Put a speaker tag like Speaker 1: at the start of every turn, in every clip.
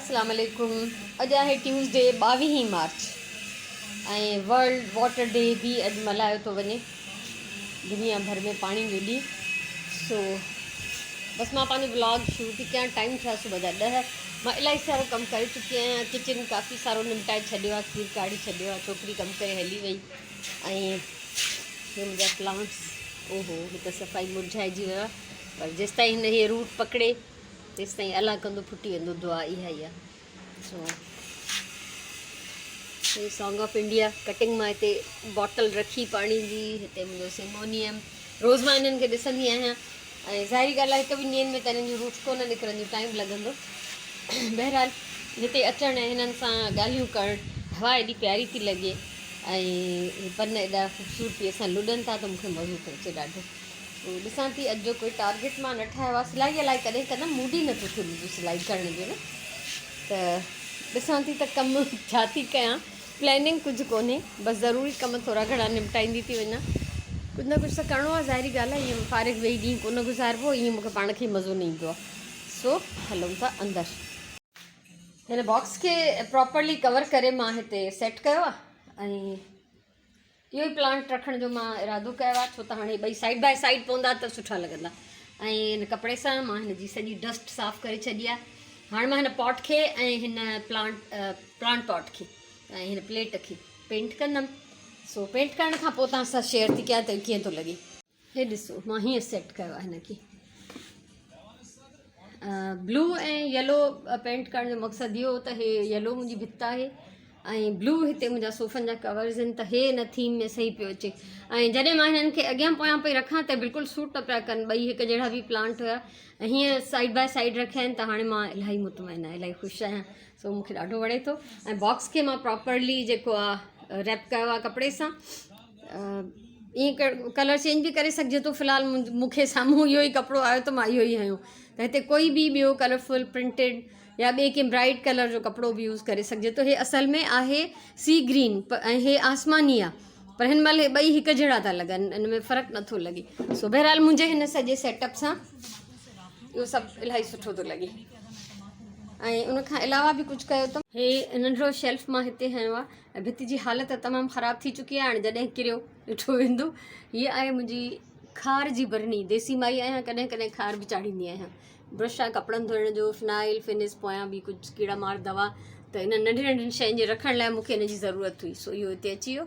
Speaker 1: اسلام عليڪم اڄ آهي ٽيوزڊي ٻاويهين مارچ ۽ ورلڊ واٽر ڊي به اڄ ملهايو ٿو وڃي دنيا ڀر ۾ پاڻي جو ڏينهن سو بس مان پنهنجو ولاگ شروع ٿي ڪيان ٽائيم ٿيا صبح جا ڏهه مان الاهي سارو ڪم ڪري چڪي آهيان ڪچن ڪافي سارو نمٽائي ڇڏيو آهي کير ڪاڙهي ڇڏيو آهي ڇوڪري ڪم ڪري هلي وئي ۽ هي منهنجا پلانٽس اوهو هي ته صفائي مرجهائجي ويو آهي پر جيستائين هن هي روٽ پڪڙي تيستائين الله ڪندو ڦٽي ويندو دعا اها ئي آهي سو هي سانگ آف انڊيا ڪٽنگ مان هتي باٽل رکي پاڻي جي هتي منهنجو سنگونيم روز مان انهن کي ڏسندي آهيان ۽ ظاهري ڳالهه آهي هڪ ٻن ڏينهن ۾ ته انهن جون روٽس ڪونه نڪرنديون ٽائيم لڳندو بهرحال هتي اچڻ ۽ هنن سان ڳالهيون ڪرڻ هوا ايڏي پياري ٿي لڳي ۽ پن ايڏا خوبصورتي سان لڏن ٿا ته مونکي مزو ٿو اچي ڏاڍو سو ڏسان ٿي اڄ جو ڪوئي ٽارگيٽ مان نه ٺاهيو آهي سلائي الائي ڪڏهن ڪندم موڊ ئي نٿو ٿئي منهنجو سلائي ڪرڻ جو نه ته ڏسان ٿي ته ڪم ڇا ٿي ڪيان پلاننگ ڪجهه ڪونهي بس ضروري ڪم ٿورا گهڻا نمٽائيندي ٿي وڃان ڪجهه نه ڪجهه ته ڪرڻو آهي ظاهري ڳالهه آهي ائين فارغ ويهي ڏينهن ڪونه گذاربو ائين مونکي پاڻ کي مزو نه ايندو آهي سو هلون ٿا اندر هن باڪس کي پراپرلي ڪور ڪري مان هتي سيٽ ڪيو آهي ۽ اهو ئي پلانٽ رکڻ جو مان ارادو ڪيو آهي ڇو ته هاڻي ٻئي سائيڊ باء سائيڊ پوندا ته سٺا لڳندا ۽ هن ڪپڙي سان مان هن جي سڄي ڊسٽ صاف ڪري ڇڏي آهي هاڻي مان هن پاٽ کي ۽ هن پلانٽ پلانٽ پاٽ کي ۽ هن پليٽ کي پينٽ ڪندم سو پينٽ ڪرڻ کان پوء توهان سان شيئر ٿي ڪيان ته ڪيئن ٿو لڳي هي ڏسو مان هيئن سيٽ ڪيو آهي هن کي بلو ۽ يلو پينٽ ڪرڻ جو مقصد اهو ته هي يلو منهنجي ڀت آهي ۽ بلو هتي منهنجا صوفن جا ڪورز آهن ته هي هن ٿيم ۾ صحيح پيو اچي ۽ جڏهن مان هنن کي اڳيان پويان پئي رکان ته بلڪل سوٽ نه پيا ڪن ٻئي هڪ جهڙا به پلانٽ هيا ۽ هيئن سائيڊ باء سائيڊ رکيا آهن ته هاڻي مان الاهي مطمئن آهيان الاهي خوش آهيان سو مونکي ڏاڍو وڻي ٿو ۽ باڪس کي مان پراپرلي جيڪو آهي ريپ ڪيو آهي ڪپڙي سان ائين ڪلر چينج به ڪري سگهجي ٿو في الحال مون کي سامهون اهو ئي ڪپڙو آيو ته مان اهو ئي هنيو ته هتي ڪوئي به ٻيو ڪلرفل پرنٽيڊ يا ٻئي ڪنهن برائٽ ڪلر جو ڪپڙو به يوز ڪري سگهجي ٿو هي اصل ۾ آهي سي گرين ۽ هي آسماني آهي پر هن مهل هي ٻئي هڪ جهڙا ٿا لڳن ان ۾ فرق نٿو لڳي سو بهرحال منهنجي هن سڄي سيٽ اپ سان اهو سڀ الاهي سٺو ٿو لڳي ۽ ان کان علاوه به ڪجهه ڪيو اٿم هي ننڍڙو شيلف مان هتي هنيو آهي ۽ ڀت جي حالت تمام خراب ٿي چڪي آهي هاڻي جڏهن ڪريو ڏٺو ويندو هيء آهي منهنجي کار جي برني ديسي مائي آهيان ڪڏهن ڪڏهن کار به چاڙهيندي آهيان برش آهي ڪپڙن ڌوئڻ جو فنائل فنس پويان به ڪجهه ڪيڙا مار دوا ته انهن ننڍين ننڍين شين جي رکڻ لاء مونکي ان جي ضرورت هئي سو اهو هتي اچي ويو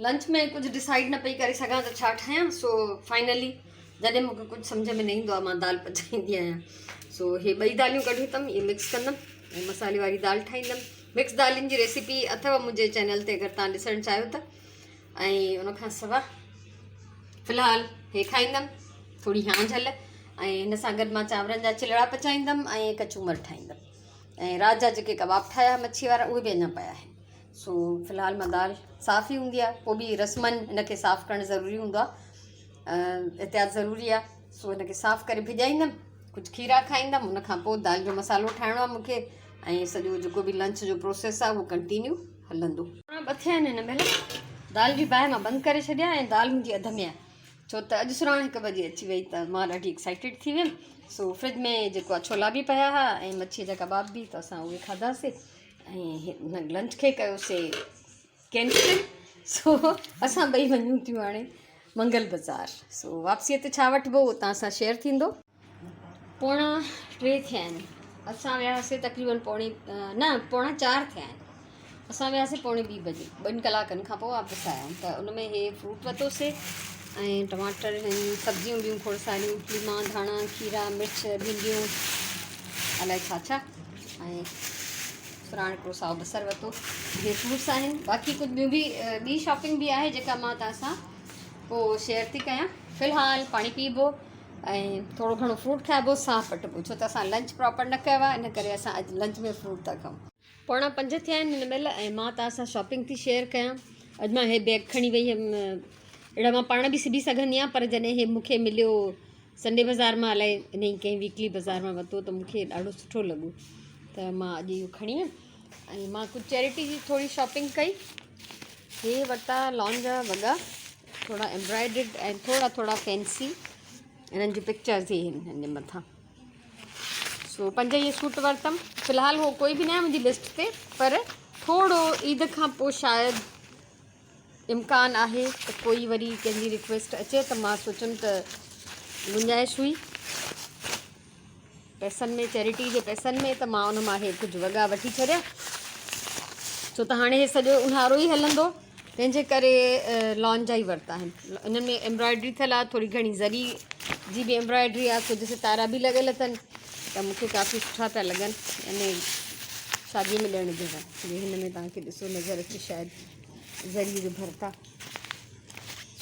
Speaker 1: لنچ ۾ ڪجهه ڊسائيڊ نه پئي ڪري سگهان ته ڇا ٺاهيان سو فائنلي جڏهن مونکي ڪجهه سمجهه ۾ نه ايندو آهي مان دال پچائيندي آهيان سو هي ٻئي داليون ڪڍيون اٿم اهي مڪس ڪندم ۽ مصالحي واري دال ٺاهيندم مڪس دالين جي ريسيپي اٿو منهنجي چينل تي اگر توهان ڏسڻ چاهيو ته ۽ ان کان سوا في الحال هي کائيندم ٿوري هانجهل ۽ هن سان گڏ مان چانورن جا چلڙا پچائيندم ۽ ڪچومر ٺاهيندم ۽ رات جا جيڪي ڪباب ٺاهيا مڇي وارا اهي به اڃا پيا آهن سو في الحال مان دال صاف ئي هوندي آهي پوء به رسمن هن کي صاف ڪرڻ ضروري هوندو آهي احتياط ضروري آهي سو هن کي صاف ڪري ڀڄائيندم ڪجهه کيرا کائيندم ان کان پوء دال جو مصالحو ٺاهڻو آهي مونکي ۽ سڄو جيڪو به لنچ جو پروسيس آهي اهو ڪنٽينيو هلندو. پوڻا ٻه ٿيا آهن هن مهل دال جي باهه مان بند ڪري ڇڏي آهي ۽ دال منهنجي اڌ ۾ آهي ڇو ته اڄ سراڻ هڪ بجي اچي وئي ته مان ڏاڍي ايڪسائيٽيڊ ٿي ويم سو فرج ۾ جيڪو آهي ڇولا به پيا هئا ۽ مڇي جا ڪباب به ته اسان اهي کاڌاسي ۽ هن لنچ کي ڪيوسي ڪينسل سو اسان ٻئي وڃون ٿيون هاڻي منگل بازار سو واپسيء تي ڇا وٺبو اهو توهان سان شيئر ٿيندو. پوڻا ٽي ٿيا آهن اسان وياسي تقريبن پوڻي نه پوڻا چار ٿيا آهن اسان وياسي پوڻي ٻي بجي ٻن ڪلاڪن کان پوء واپس آيا آهيون ته ان ۾ هي فروٽ ورتوسي ۽ ٽماٽر آهن سبزيون ٻيون کوڙ ساريون ليما ڌاڻا کيرا مرچ ڀينڊيون الائي ڇا ڇا ۽ سراڻ هڪڙو سائو بصر ورتو اهي فروٽس آهن باقي ڪجهه ٻيون به ٻي شاپنگ به آهي جيڪا مان توهان سان پوء شيئر ٿي ڪيان في الحال پاڻي پيئبو ۽ ٿورو گهڻو فروٽ کائبو ساهه پٽبو ڇو ته اسان لنچ پراپر نه ڪيو آهي ان ڪري اسان اڄ لنچ ۾ فروٽ ٿا کائون. پوڻا پنج ٿيا آهن هن مهل ۽ مان توهان سان شاپنگ ٿي شيئر ڪيان اڄ مان هي بيگ کڻي وئي هيم اهڙا مان پاڻ به سبي سگهندي آهيان پر جڏهن هي مون کي مليو سنڊي بازار مان الائي انهي ڪنهن ويڪلي بازار مان ورتو ته مون کي ڏاڍو سٺو لڳو ته مان اڄ اهو کڻي ويم ۽ مان ڪجهه چيرٽي جي ٿوري شاپنگ ڪئي هي ورتا لان جا وڳا ٿورا ايمبرائڊرڊ ۽ ٿورا ٿورا فينسي انهن جون پڪچرز هي هن جي مٿان سو پنج اهي سوٽ ورتم. في الحال هو ڪوئي به ناهي منهنجي لسٽ تي پر ٿورو عيد کان پوء شايد امڪان آهي ته ڪوئي وري ڪنهن جي رڪويسٽ اچي ته مان سوچيم ته گنجائش هئي پئسن ۾ چيرٽي جي پئسن ۾ ته مان ان مان هي ڪجهه وڳا وٺي ڇڏيا ڇو ته هاڻي هي سڄو اونهارو ئي هلندو تنهن جي ڪري لان جا ئي ورتا آهن انهن ۾ ايمبرائڊري ٿيل آهي ٿوري گهڻي زري جي به ايمبرائڊري آهي ڪجهه ستارا به لڳل اٿن ته مونکي ڪافي سٺا پيا لڳن يعني شادي ۾ ڏيڻ جهڙا جي هن ۾ توهان کي ڏسو نظر اچي شايد زري جو ڀرت آهي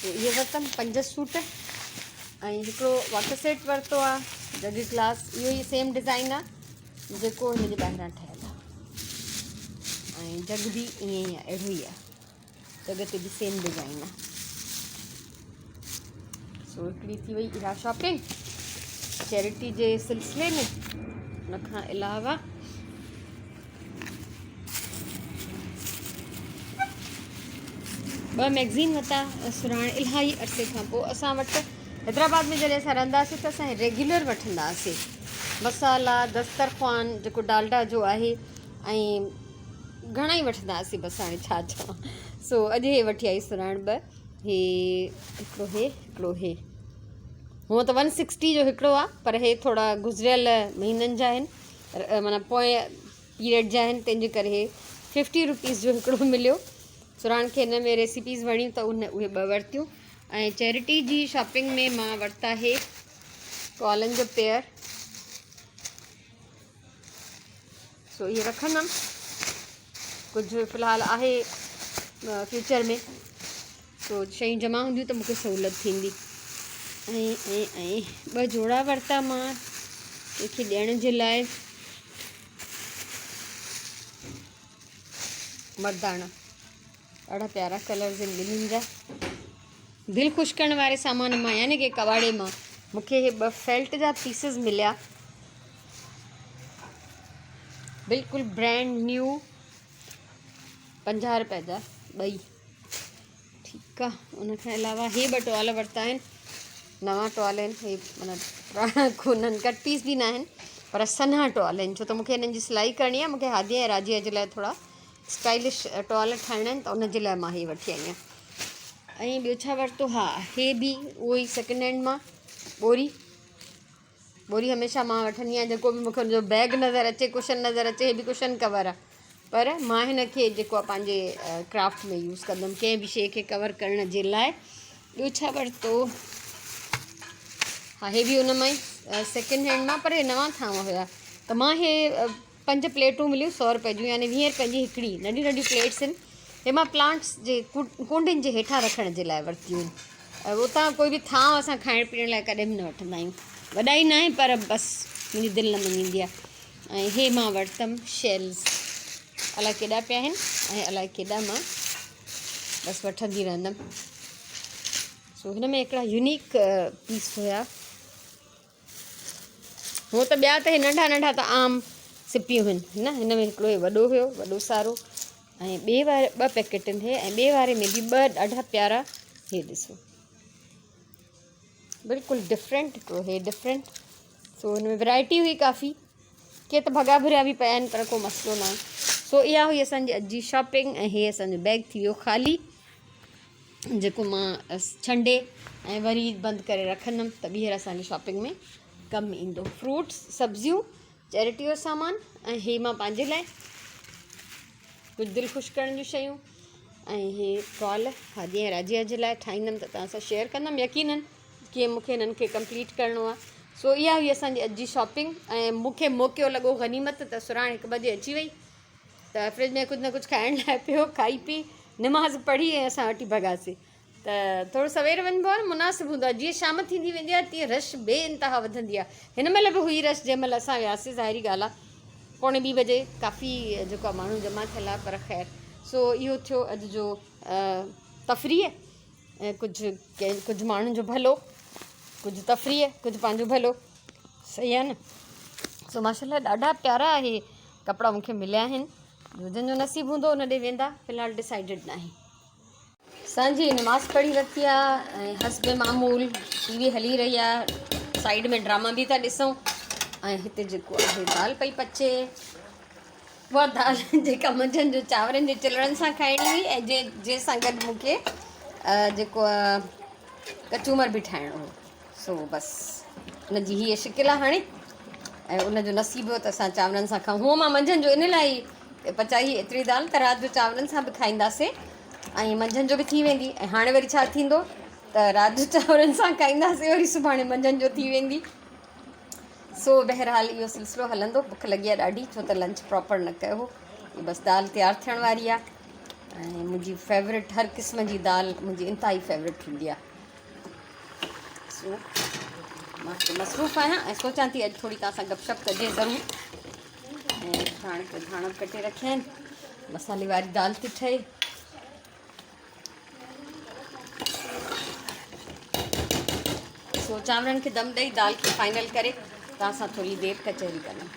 Speaker 1: سو اهي ورتم پنج سوٽ ۽ هڪڙو واٽر سيٽ ورتو آ جڳ گلاس اهو ئي سيم ڊزائن آ جيڪو هن جي ٻاهران ٺهيل آ ۽ جڳ به ائين ئي آ اهڙو ئي آ جڳ تي به سيم ڊزائن آ سو هڪڙي ٿي وئي اها شاپنگ چيرٽي جي سلسلي ۾ ان کان علاوه ٻه مئگزين ورتا سرهاڻ الاهي عرصي کان پوء اسان وٽ حيدرآباد ۾ جڏهن اسان رهندا هئاسين ته اسان ريگيولر وٺندا هئاسين مسالا دسترخوان جيڪو ڊالڊا جو آهي ۽ گهڻا ئي وٺندا هئاسين بس هاڻي ڇا چوان سو اڄ هي وٺي آئي سرهاڻ ٻه هي هڪڙو هي هڪڙو هي هونء ته ون سڪسٽي جو هڪڙو آهي پر هي ٿورا گذريل مهينن جا آهن معنيٰ پوئين پيريڊ جا آهن تنهن جي ڪري هي ففٽي روپيز جو هڪڙو مليو سرهاڻ کي هن ۾ ريسيپيز وڻيون ته ان اهي ٻه ورتيون ۽ چيرٽي جي شاپنگ ۾ مان ورتا هي ٽوالن جو پيئر سو اهي رکندم ڪجهه في الحال آهي فيوچر ۾ سو شيون جمع هونديون ته مونکي سهولت ٿيندي ۽ ۽ ۽ ٻه جوڙا ورتا مان ڪنهن کي ڏيڻ جي لاء مرداڻا ڏاڍا پيارا ڪلرز آهن ٻنهين جا دل خوش ڪرڻ واري سامان مان يعني ڪي ڪواڙي مان مونکي هي ٻه فيلٽ جا پيسز مليا بلڪل برانڊ نيو 50 روپيا جا ٻئي ٺيڪ آ ان کان علاوه هي ٻه ٽوال ورتا آهن نوان ٽوال آهن هي معنيٰ پراڻا ڪونهن ڪٽ پيس به ناهن پر سنها ٽوال آهن ڇو ته مونکي هنن جي سلائي ڪرڻي آهي مونکي هادي ۽ راجيا جي لاء ٿورا اسٽائلش ٽوال ٺاهڻا آهن ته ان جي لاء مان هي وٺي آئي آهيان ۽ ٻيو ڇا ورتو ها هي به اهو ئي سيڪنڊ هينڊ مان ٻوري ٻوري هميشه مان وٺندي آهيان جيڪو به مونکي ان جو بيگ نظر اچي ڪشن نظر اچي هي به ڪشن ڪور آهي پر مان هن کي جيڪو آهي پنهنجي ڪرافٽ ۾ يوز ڪندم ڪنهن به شيء کي ڪور ڪرڻ جي لاء ٻيو ڇا ورتو ها هي به ان مان ئي سيڪنڊ هينڊ مان پر هي نوان ٿانو هيا ته مان هي پنج پليٽون مليون سو روپئي جون يعني ويهه روپين جي هڪڙي ننڍيون ننڍيون پليٽس آهن هي مان پلانٽس جي ڪونڊين جي هيٺان رکڻ جي لاء ورتيون آهن اتان ڪوئي به ٿانء اسان کائڻ پيئڻ لاء ڪڏهن به نه وٺندا آهيون وڏا ئي نه آهن پر بس منهنجي دل نه مڃيندي آهي ۽ هي مان ورتم شيلز الائي ڪيڏا پيا آهن ۽ الائي ڪيڏا مان بس وٺندي رهندم سو هن ۾ هڪڙا يونيڪ پيس هيا هونء ته ٻيا ته هي ننڍا ننڍا ته عام سپيون هن نه هن ۾ هڪڙو هي وڏو هيو وڏو سارو ۽ ٻي واري ٻه پيڪيٽ آهن هي ۽ ٻي واري ۾ به ٻه ڏاڍا پيارا هي ڏسو بلڪل ڊفرنٽ هڪڙو هي ڊفرنٽ سو هن ۾ ورائٽي هئي ڪافي ڪي ته ڀڳا ڀريا به پيا آهن پر ڪو مسئلو نه آهي سو اها هئي اسانجي اڄ جي شاپنگ ۽ هي اسانجو بيگ ٿي ويو خالي جيڪو مان ڇنڊي ۽ وري بند ڪري رکندم ته ٻيهر اسان جي شاپنگ ۾ ڪم ايندو فروٽس سبزيون چيرٽي جو سامان ۽ هي مان پنهنجي لاء ڪجهه دل خوش ڪرڻ جون شيون ۽ هي ٽوال هادي ۽ راجيا جي لاء ٺاهيندم ته توهان سان شيئر ڪندم يقينن ڪيئن مونکي هنن کي ڪمپليٽ ڪرڻو آهي سو اها هئي اسانجي اڄ جي شاپنگ ۽ مونکي موقعو لڳو غنيمت ته سرهاڻ هڪ بجي اچي وئي ته فرج ۾ ڪجهه نه ڪجهه کائڻ لاء پيو کائي پي نماز پڙهي ۽ اسان وٺي ڀڳاسين ته ٿورو سوير وڃبو آهي نه مناسب هوندو آهي جيئن شام ٿيندي ويندي آهي تيئن رش بي انتها وڌندي آهي هن مهل به هئي رش جنهن مهل اسان وياسين ظاهري ڳالهه آهي پوڻي ٻي بجي ڪافي جيڪو آهي ماڻهو جمع ٿيل آهي پر خير سو اهو ٿيو اڄ جو تفريح ۽ ڪجهه ڪنهن ڪجهه ماڻهن جو ڀلو ڪجهه تفريح ڪجهه پنهنجو ڀلو صحيح آهي نه سو ماشاء الله ڏاڍا پيارا اهي ڪپڙا مون کي مليا آهن جنهن جو نصيب هوندو ان ڏي ويندا في الحال ڊسائيڊڊ ناهي. سانجهي نماز پڙهي ورتي آ ۽ حسب معمول ٽي وي هلي رهي آ سائيڊ ۾ ڊراما به ٿا ڏسون ۽ هتي جيڪو آهي دال پئي پچي. اها دال جيڪا منجهند جو چانورن جي چلڙن سان کائڻي هئي ۽ جي جنهن سان گڏ مون کي جيڪو ڪچومر به ٺاهڻو هو سو بس ان جي هيء شڪل آهي هاڻي ۽ ان جو نصيب هو ته اسان چانورن سان کائون. هونء مان منجهند جو ان لاء ئي پچائي ايتري دال ته رات جو چانورن سان به کائينداسين ۽ منجهند جو به ٿي ويندي ۽ هاڻي وري ڇا ٿيندو ته رات جو چانورن سان کائينداسين وري سڀاڻي منجهند جو ٿي ويندي. سو بهرحال اهو سلسلو هلندو. بک لڳي آهي ڏاڍي ڇو ته لنچ پراپر نه ڪيو هو. بس دال تيار ٿيڻ واري آهي ۽ منهنجي فيورٽ هر قسم جي دال منهنجي انتهائي فيورٽ هوندي آهي. سو مان مصروف آهيان ۽ سوچان ٿي اڄ ٿوري توهان سان گپ شپ ڪجي ضرور. ۽ هاڻي ته ڌاڻا به ڪٽي رکيا آهن. مصالحي واري دال ٿي ٺهي. سو چانورن کي دم ڏئي دال کي فائنل ڪري توهان سان ٿوري دير ڪچهري ڪندم.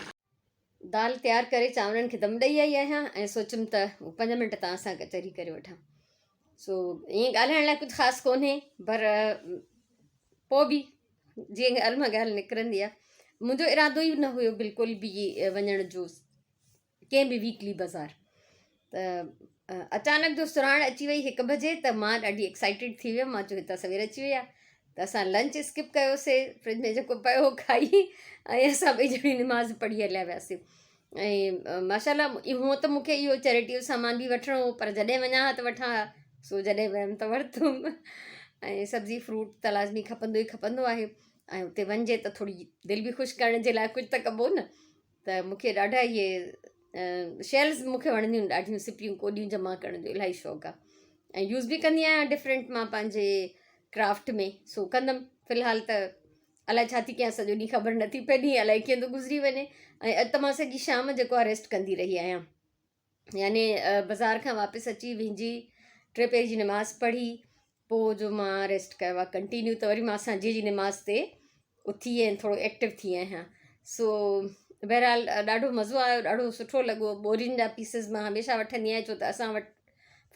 Speaker 1: دال تيار ڪري چانورن کي دم ڏئي آئي آهيان ۽ سوچيم ته 5 منٽ توهان سان ڪچهري ڪري وٺان. سو ائين ڳالهائڻ لاء ڪجهه خاص ڪونهي پر پوء به جيئن ڳالهه مان ڳالهه نڪرندي آهي. منهنجو ارادو ئي نه هيو بلڪل به وڃڻ جو ڪنهن به ويڪلي بازار ته اچانڪ جو سراڻ اچي وئي هڪ بجي ته مان ڏاڍي ايڪسائيٽيڊ ٿي ويم. مان چيو هتان سوير اچي وئي آهي ته اسان لنچ اسڪپ ڪيوسي فرج ۾ جيڪو پيو هو کائي ۽ اسان ٻئي ڄڻي نماز پڙهي هليا وياسي. ۽ ماشاء الله هونء ته مون کي اهو چيرٽي جو سامان به وٺڻو هو پر جڏهن وڃان ها ته وٺان ها سو جڏهن ويم ته ورتم. ۽ سبزي فروٽ ته لازمي کپندو ئي کپندو آهي ۽ اتي وڃجي ته ٿوري دل به خوش ڪرڻ جي لاء ڪجهه ته ڪبو نه. ته مون کي ڏاڍا اهي شيلز مون کي وڻنديون آهن ڏاڍيون سپيون ڪوڏيون جمع ڪرڻ جو الاهي شوق آهي ۽ يوز به ڪندي آهيان ڊفرنٽ مان پنهنجي ڪرافٽ ۾ سو ڪندم في الحال ته الائي ڇا ٿي ڪيان سڄو ڏينهن خبر نٿي پئي ڏينهن الائي ڪيئن ٿو گذري وڃي ۽ اڄ ته مان سڄي شام جيڪو آهي ريسٽ ڪندي رهي آهيان يعني بازار کان واپس اچي وهنجي ٽي پهر جي نماز پڙهي پوء جو مان ريسٽ ڪيو آهي ڪنٽينيو ته وري مان سانجهي جي نماز تي اٿي ۽ ٿورو ايڪٽو ٿي آهيان سو بهرحال ڏاڍو مزو آيو ڏاڍو سٺو لڳو ٻورين جا پيسز مان هميشه وٺندي آهيان ڇو ته اسان وٽ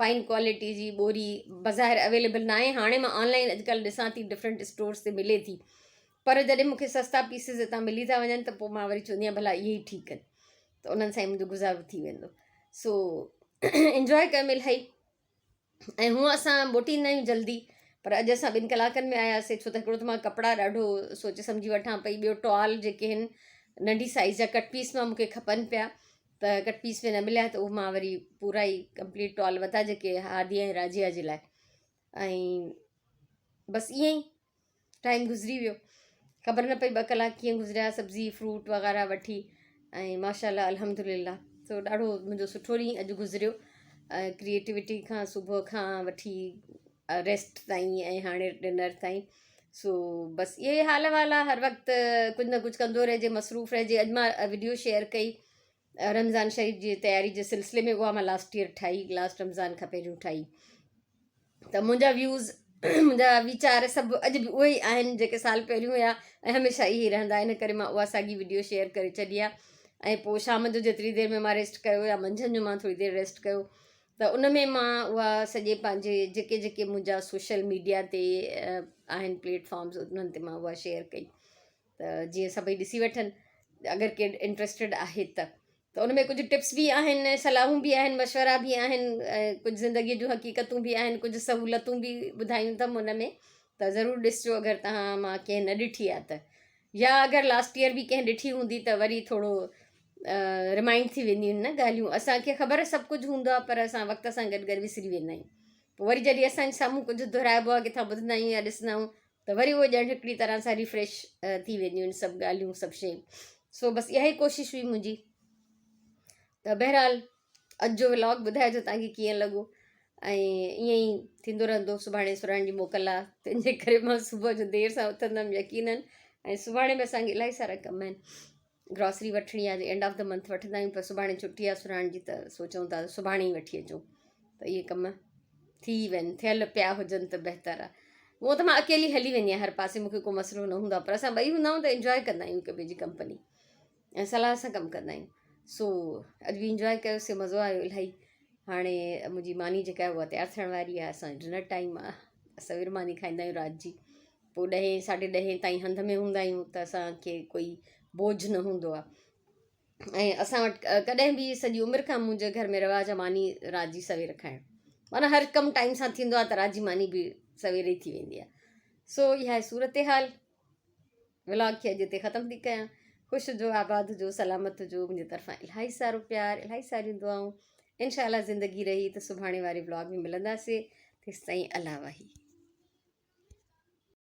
Speaker 1: فائن ڪوالٽي جي ٻوري بظاهر اويليبل ناهي هاڻي مان آنلائن اڄڪلهه ڏسان ٿي ڊفرنٽ اسٽورس تي ملي ٿي پر جڏهن مونکي سستا پيسز هتان ملي ٿا وڃن ته پوء مان وري چوندي آهيان ڀلا اهي ئي ٺيڪ آهن ته انهن سان ئي منهنجو گذارو ٿي ويندو سو انجواء ڪيم الاهي ۽ هونء اسان موٽي ايندا آهيون جلدي پر اڄ اسان 2 ڪلاڪن ۾ آياسي ڇو ته هڪڙو ته مان ڪپڙا ڏاڍو سوچي سمجهي وٺان پئي ٻيو ٽوال جيڪي آهن ننڍي سائيز جا ڪٽ پيس مان مونکي کپن پيا ته ڪٽ پيس ۾ نه مليا ته اهو مان وري پورا ئي ڪمپليٽ ٽوال ورتا جيڪي هادي ۽ راجيا جي لاء ۽ بس ائين ئي ٽائيم گذري ويو خبر نه پئي 2 ڪلاڪ ڪيئن گذريا سبزي فروٽ وغيره وٺي ۽ ماشاء الله الحمد لله سو ڏاڍو منهنجو سٺو ڏينهن اڄ گذريو ڪريئيٽوٽي کان صبح کان وٺي ريسٽ تائين ۽ هاڻي ڊنر تائين سو بس اهي ئي حال احوال آهي هر وقت ڪجهه نه ڪجهه ڪندو رهجي مصروف رهجي اڄ مان وڊيو شيئر ڪئي رمضان شريف جي تياري جي سلسلي ۾ اها مان لاسٽ ايئر ٺاهي لاسٽ رمضان کان پهريون ٺاهي ته منهنجا ويوز منهنجا ويچار سڀ اڄ به اهي ئي آهن جيڪي سال پهريون هيا ۽ هميشه اهي ئي رهندا ان ڪري مان اها ساڳي وڊيو شيئر ڪري ڇڏي آهي ۽ پوء شام جو جيتري دير ۾ مان ريسٽ ڪيو يا منجهند جو مان ٿوري دير ريسٽ ڪيو ته ان ۾ مان اها سڄي پنهنجي جيڪي جيڪي منهنجا سوشل ميڊيا تي آهن پليٽ فارمز انهن تي مان اها شيئر ڪئي ته جيئن سڀئي ڏسي وٺن اگر ڪير انٽرسٽيڊ آهي ته ته ان ۾ ڪجهه ٽپس به آهن صلاحون به آهن مشورا به آهن ڪجهه زندگي جون حقيقتون به آهن ڪجهه سهولتون به ٻڌايون اٿم ان ۾ ته ضرور ڏسجو اگر توهان مان ڪنهن نه ڏٺي آهي ته يا اگر لاسٽ ايئر به ڪنهن ڏٺي هوندي ته وري ٿورو رمائنڊ ٿي وينديون آهن نه ڳالهيون اسانکي خبر سڀ ڪجهه هوندو آهي پر اسان وقت سان گڏ گڏ وسري ويندا آهيون پوء وري جڏهن اسانجي سامهون ڪجهه دهرائبو آهي ڪٿان ٻڌندا آهيون يا ڏسندا آهيون ته وري اهو ڄڻ هڪڙي طرح سان ريفريش ٿي وينديون آهن سڀ ڳالهيون سڀ شيون سو بس اها ئي ڪوشش هئي منهنجي ته بهرحال اڄ جو ولاگ ٻڌائجو توهان کي ڪيئن لڳو ۽ ائين ئي ٿيندو رهندو سڀاڻي سراڻ جي موڪل آهي تنهن جي ڪري مان صبح جو دير سان اٿندم يقينن ۽ سڀاڻي به اسانکي الاهي سارا ڪم آهن گراسري وٺڻي آهي اينڊ آف the month وٺندا آهيون پر سڀاڻي ڇٽي آهي سراڻ جي ته سوچون ٿا سڀاڻي ئي وٺي اچون ته اهي ڪم ٿي وڃن ٿيل پيا هجن ته بهتر آهي هونء ته مان اڪيلي هلي ويندي آهيان هر پاسي مونکي ڪو مسئلو نه هوندو آهي پر اسان ٻئي هوندا آهيون ته انجواء ڪندا آهيون هڪ ٻئي جي ڪمپني ۽ صلاح سان ڪم ڪندا آهيون سو اڄ به انجواء ڪيوسي مزو آيو الاهي هاڻي منهنجي ماني جيڪا آهي اها تيار ٿيڻ واري آهي اسان جو ڊنر ٽائيم آهي سوير ماني کائيندا آهيون رات جي پوء ڏهين ساڍي ڏهين تائين هنڌ ۾ هوندا آهيون ته اسانکي ڪوئي بوجهه نه هوندو آهي. ۽ اسان وٽ ڪڏهن به سڄي عمر کان منهنجي گهر ۾ رواج آهي ماني رات جي سوير کائڻ معنيٰ هر ڪم ٽائيم سان ٿيندو آهي ته رات جي ماني به سوير ئي ٿي ويندي آهي سو اها آهي صورتحال ولاگ کي اڄ هتي ختم ٿي ڪيان خوش هجو آباد هجو سلامت هجو منهنجي طرفان الاهي سارو پيار الاهي ساريون دعائون انشاء الله زندگي رهي ته سڀاڻي واري ولاگ ۾ ملنداسي تيستائين الله واهي.